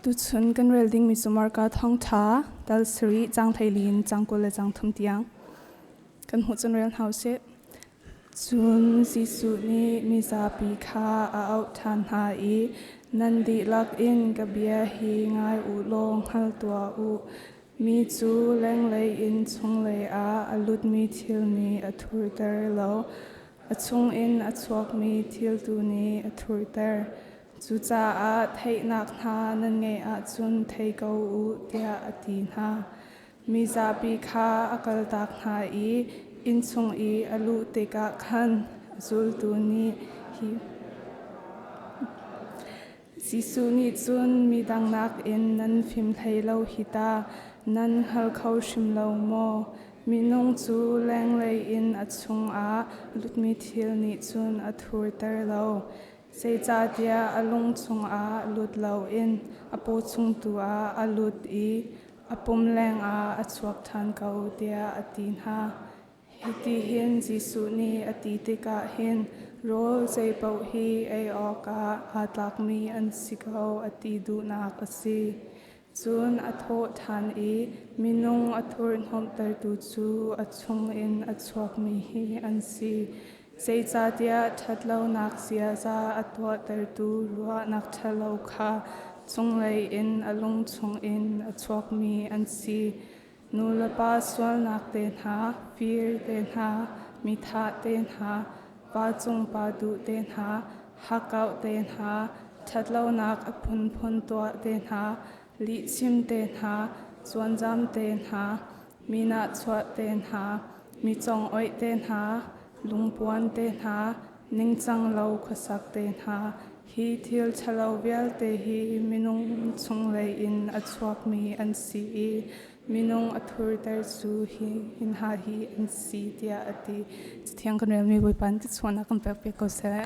Tuchun kan rel dingmi cu Marka thawngṭha tal sarih caang 14 in caang 20 le caang thum tiang kan hmuh cun rel hna usih. Cun Jesuh nih mizapi kha a auh ṭhan hna i nan dihlak in ka bia hi ngai u law hngal tuah u. Mi cu lenglei in chunglei ah a lutmi thil nih a thurter lo, a chungin a chuakmi thil tu nih a thurter. Cucaah theihnak hna nan ngeih ahcun thei ko u, tiah a ti hna. Mizapi kha a kaltak hna i innchung i a luh tikah khan a zultu nih hi Jesuh nih cun midang nakin nan fim hlei lo hi ta, nan hngal kho hrim lo maw? Minung cu lenglei in a chungah lutmi thil nih cun a thurter lo. Zeicahtiah a lung chungah lut loin a paw chung tu ah a lut i a pum lengah a chuak ṭhan ko tiah a ti hna. Hitihin Jesuh nih a ti tikah hin rawl zeipaoh hi ei awkah aa tlakmi an si ko a ti duhnak a si. Cun a thawh ṭhan i minung a thurhhnawmhtertu cu a chungin a chuakmi hi an si. Zeicahtiah ṭhatlonak ziaza a tuahtertu ruahnak ṭhalo kha cunglei in a lung chungin a chuakmi an si. Nulepa sualnak te hna, fir te hna, mi thah te hna, pa cung pa duh te hna, hakkauh te hna, ṭhatlonak a phunphun tuah te hna, lihchim te hna, zuanzam te hna, mi nahchuah te hna, mi congoih te hna, lungpuan te hna, ningcang lo khuasak te hna, hi thil ṭhalo vialte hi minung chunglei in a chuakmi an si i minung a thurter cu hi hna hi an si tiah a ti. Cathiang kan relmi Bawipa nih chuahnak kan pek piak ko seh.